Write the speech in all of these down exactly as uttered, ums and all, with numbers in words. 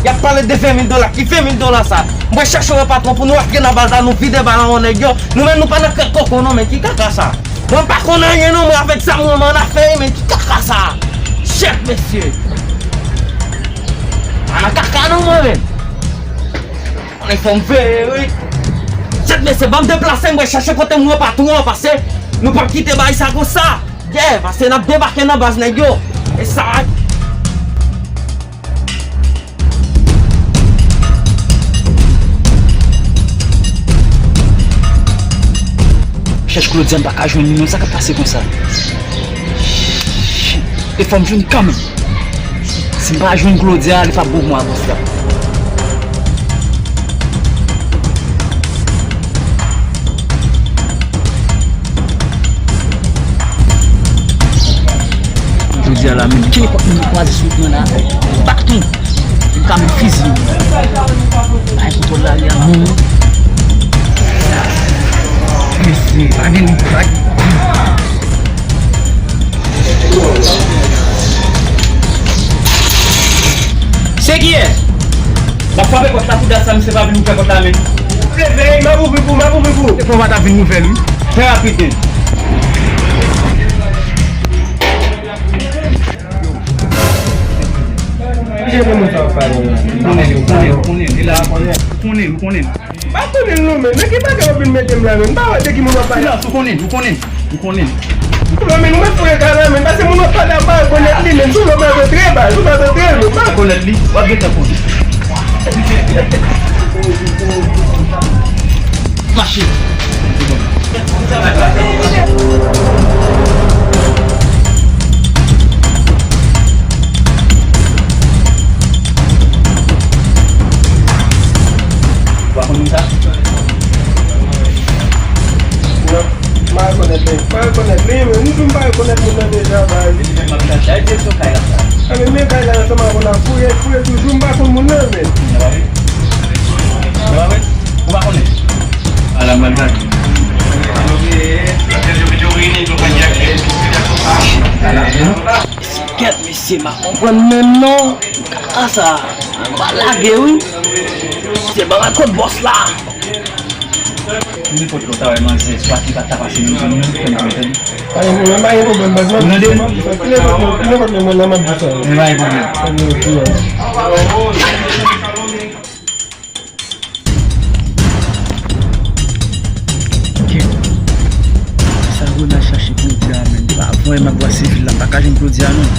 Y ap pale de ven mil dola. Ki ven mil dola sa? Mwen chèche yon patwon pou nou antre nan baz la, nou vide bal anwo nèg yo. Nou menm nou pa nan kòkò non, men ki kaka sa? Mwen pa konn anyen non, mwen avèk zam mwen, mwen an afè, men ki kaka sa? Shit, mesye. Pa nan kaka non, mwen menm. Konnen fò m veye, wi. Shit, mesye, ban m deplase, mwen chèche kote m wè patwon an, paske nou p ap kite bagay sa konsa. Yeah, paske n ap debake nan baz nèg yo. E sa. Chèche Claudia, m pa ka jwenn li non, sa k ap pase konsa? Shit. E fò m jwenn kanmenm. Si m pa jwenn Claudia, li p ap bon pou mwen apre sa. Jodi a la menm, kenpòt moun ki kwaze sou wout mwen la, m pa tou, m ka met fizi. Ay, kontwòl lari a bon. Mesye, pa gen, pa gen. Se kiyès? W ap frape pòt la pou dat sa, misye pa vin ouvè pòt la menm. Leve, m ap ouvri pou, m ap ouvri pou. Se pou w pa ta vin ouvè l, wi. Trè rapid, men. Ki jan de moun sa w ap pale la? Ou konnen, ou konnen, ou konnen, li la. Ou konnen, ou konnen. M pa konnen l non, men nan ki bagay w ap vin mete m la, men m pa wè de ki moun w ap pale. Silans, ou konnen, ou konnen, ou konnen. Non, men nou mèt fouye kay la, men paske moun w ap pale a pa rekonèt li, men sou lòt bò trè ba, sou lòt bò trè lo, pa rekonèt li, w ap gentan konnen. Mache. Ou pa konn moun sa? Non, m pa rekonèt li. M pa rekonèt li, men nou di m pa rekonèt moun nan deja, bay. Epi menm m ap chache, ay, direksyon kay la sa. A, men, men kay la ansanm avè w la, fouye, fouye toujou, m pa konn moun nan, men. Nan pa vre? Nan pa vre? Ou pa konnen? Ala m al gade. Kèt, mesye, m pa konprann menm non. Kaka sa, m pa lage wi. Se bagay kot bòs la. Nenpòt lè w ta wè manzè, swa ki pa ta pase menm zòn nan, fè m konnen. Pa gen pwoblèm, pa gen pwoblèm, baz. Ou tande? Nenpòt lè, nenpòt lè, mwen la, m ap di sa. Men pa gen pwoblèm. Kèt. Sa Ronald chache Claudia a, menm. Pa vre, m ap bwase vil la, m pa ka jwenn Claudia non.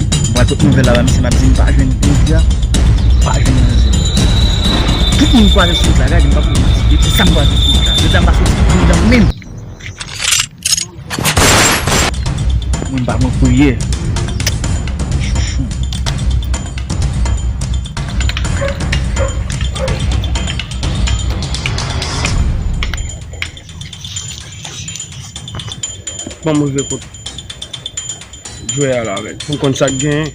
M pral pot nouvèl la ba misye, m ap di m pa jwenn Claudia, m pa jwenn manzè. Tout moun kwaze sou wout la, gade m pa pou manti. Epi sa m kwaze sou wout la. Claudia m pa soti pran dan menm. Moun pa pran kourye. Chouchou. Ban m rive kot jwè a la, men, pou m konn sa k genyen.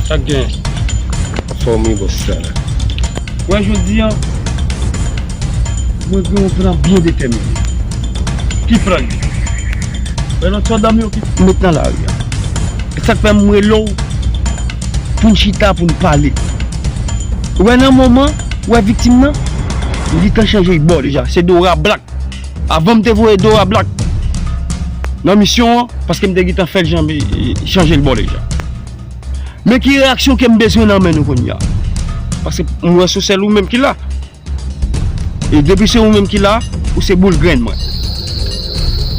Sa k gen? Anfòm wi bòs sa. Wè jodi a, mwen gen yon plan byen detèmine. Ki plan? Wè lòt sòda m yo ki met nan lari a. E sa k fè m rele w pou n chita, pou n pale. Wè nan moman, wè viktim nan, li gentan chanje bò deja. Se Dora Black. Avan m te voye Dora Black nan misyon an, paske m te gentan fè l janbe, chanje l bò deja. Men ki reyaksyon ke m bezwen nan men nou kounye a? Paske m wè se sèl ou menm ki la. E depi se ou menm ki la, ou se boul grenn mwen.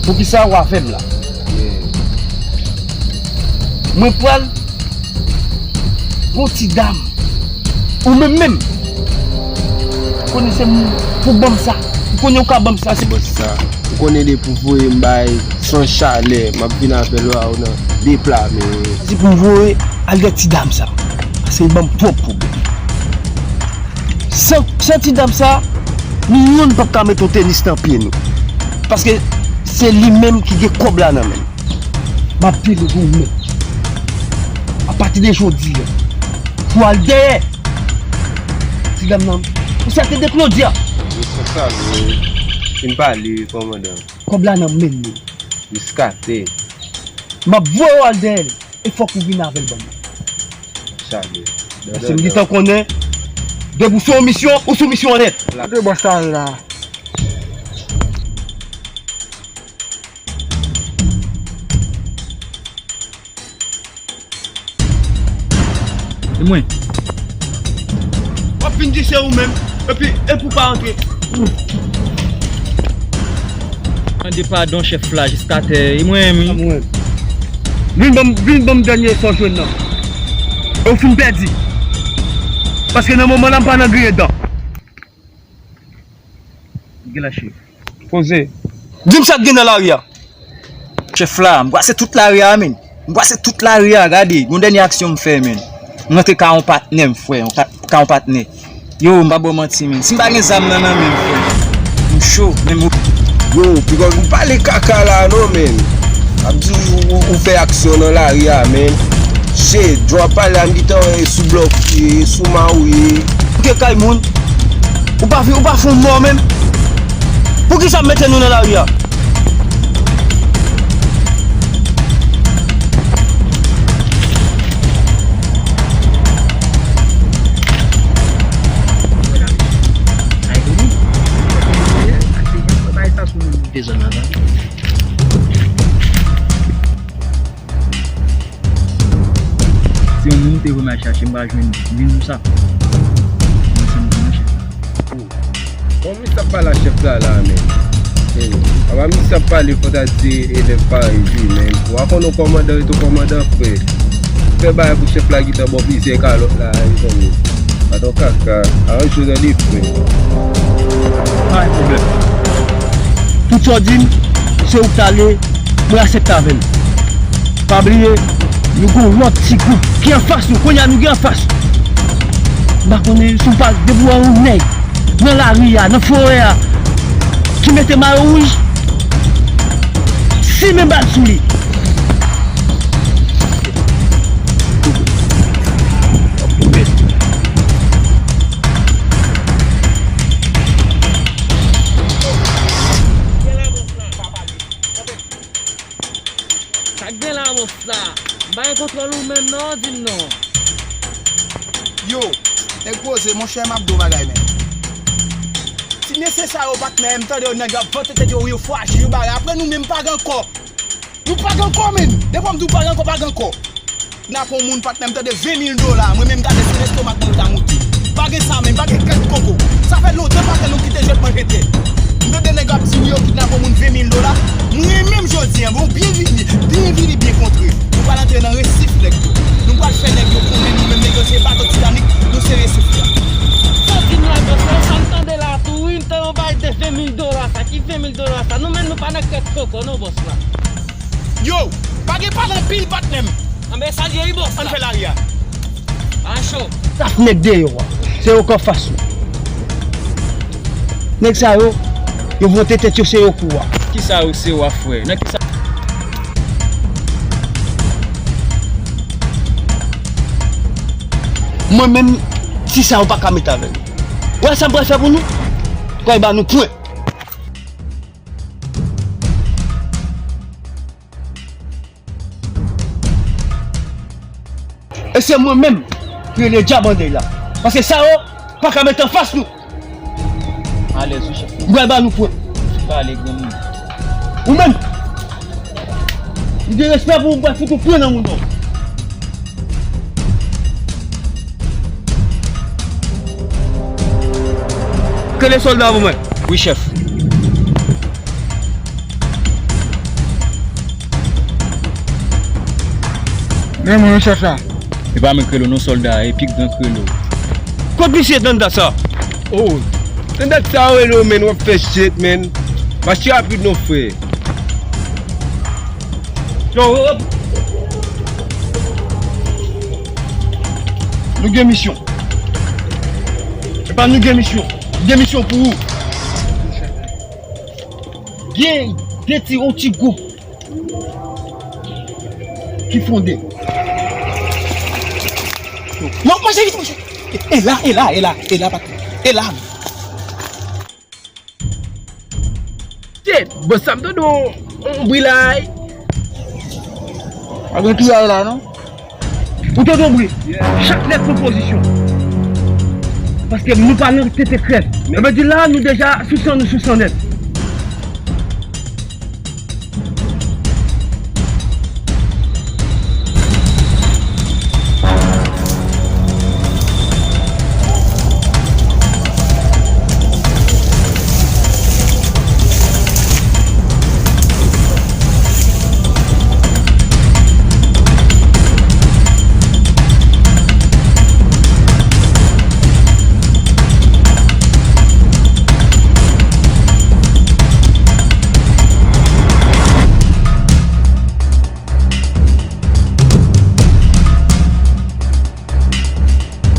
Poukisa ou avè m la? Mwen pral gon ti dam. Ou menm menm. Konnen se m pou ban m sa. Ou konnen ou ka ban m sa. Se bòs sa. Ou konnen depi w voye m bay san chalè, m ap vin avè l la ou nan de pla men. Se pou m voye al dèyè ti dam sa. Paske l ban m twòp pwoblèm. San, san ti dam sa, nou youn p ap ka mete yon tenis nan pye nou. Paske se li menm ki gen kòb la nan men l. M ap delege w menm. Apati de jodi a, pou al dèyè ti dam nan, ou sa te de Claudia. Responsab, fin pale, kòmandan. Kòb la nan men nou. Jiska tè. M ap voye w al dèyè l, e fòk ou vin avè l ban mwen. Chale. Paske m gentan konnen, depi w sou yon misyon, ou sou misyon nèt. Kote bòs la ye la? E mwen? W ap vin di se ou menm, epi, epi w pa antre. Mande padon chèf la jiska tè, e mwen menm wi. Vin ban m, vin ban m dènye sa w jwenn nan. E w fin pèdi. Paske nan moman la m pa nan griyen dan. Gen la chèf. Poze. Di m sa k gen nan lari a. Chèf la, m brase tout lari a, menn. M brase tout lari a, gade. Gon dènye aksyon m fè, menn. M rantre ka yon patnè m, frè. Yon ka-, ka yon patnè. Yo, m pa ba w manti, menn. Si m pa gen zam nan nan men m, frè. M cho, menn. Yo, piga w vin pale kaka la, non, menn. Ap di ou, ou, ou fè aksyon nan lari a, menn. Shit, jan w ap pale a, m gentan wè sou blòf ye, sou mawon ye. Ou te kay moun. Ou pa fi, ou pa fon mò menm. Poukisa ap mete nou nan lari a? Se yon moun ou te voye m al chache, m pa jwenn li. Vin pou sa. Mwen se moun nan chèf la. Bon, misye ap pale a chèf la, la, menn. Ey, apa misye ap pale fò ta di elèv parèy li, menn. Ou pa konn yon kòmandan ret yon kòmandan, frè. Fè bagay pou chèf la gentan ba w plizyè kalòt la, mezanmi. Atann kaka, aranje w tande, frè. Pa gen pwoblèm. Tout sa w di m, se ou k t ale, mwen aksepte avè l. Pa bliye, nou gon lòt ti gwoup ki anfas nou. Kounye a nou gen anfas. M pa konnen si w pa depi w wè yon nèg nan lari a, nan forè a, ki mete mayo wouj, simen bal sou li. Sa k gen la, bòs la? M pa gen kontwòl ou menm non, di m non. Yo, nèg poze, monchè, m ap di w bagay, men. Ti mesye sa yo, patnè, m tande yo, nèg ap vante tèt yo, yo frajil, yo bagay. Apre nou menm, pa gen kò. Nou pa gen kò, menn. Depi w m di w pa gen kò, pa gen kò. Kidnape yon moun, patnè, m tande ven mil dola. Mwen menm gade sou lestomak mwen yo ta moute. Pa gen sa menm, pa gen kèk koko. Sa fè lontan patnè nou kite jwèt manje tè. M tande nèg ap di wi yo kidnape yon moun ven mil dola. Mwen menm jodi a, bon, byen vini, byen vini, byen kontre. Nou pral antre nan resif nèg yo. Nou pral fè nèg yo konnen nou menm nèg yo se bato Titanik, nou se resif la. Sa di nou la, bòs la, sa m tande la tou, wi, m tande yon bagay de ven mil dola, sa ki ven mil dola sa. Nou menm nou pa nan kèk koko non, bòs la. Yo, pa gen pale anpil, patnè m. Anben, sa l ye, wi, bòs la. Ann fè lari a. A cho. Sa nèg deyò a, se yo k anfas nou. Nèg sa yo, yo vante tèt yo, se yo k wa. Kisa yo se wa, frè? Nan kisa? Mwen menm, ti sa yo pa ka met avè m. Ou wè sa m pral fè pou nou? Pral ba nou pwen. E se mwen menm ki rele dyab an dèy la. Paske sa yo pa ka met anfas nou. Alèz wi, chèf. M pral ba nou pwen. Pale, granmoun. Ou menm. M gen respè pou ou, m pral fout ou pwen nan mouda w. Rele sòlda pou mwen. Wi, chèf. Men mwen, chèf la. E pa mwen k rele w non, sòlda, e pi gran k rele w. Kot misye, danda sa? Oh, Se dat sa yo rele w, men w ap fè shit, men. Mache rapid non, frè. Yo, yo, yo. Nou gen misyon. Epa nou gen misyon. Gen misyon pou ou. Gen de ti, yon ti gwoup ki fonde. Yo, monchè, vit, monchè. E la, e la, e la, e la, patnè. E la. Shit, bon, sa m tande yon, yon bri la, ey. Pa gen piyay la, non? Ou tande yon bri? Chak nèg pran pozisyon. Paske nou pa nan tete krèv. Sa vle di la, nou deja sou san, nou sou san nèt.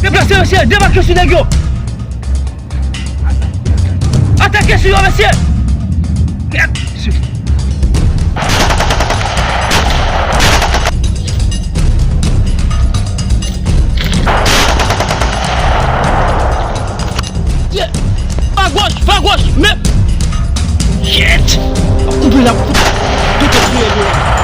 Deplase, mesye, debake sou nèg yo. Atake sou yo, mesye. Kèt, mesye. Ye. Pa goch, pa goch, men. Shit. Koupe la, koupe. Tout ap touye yo.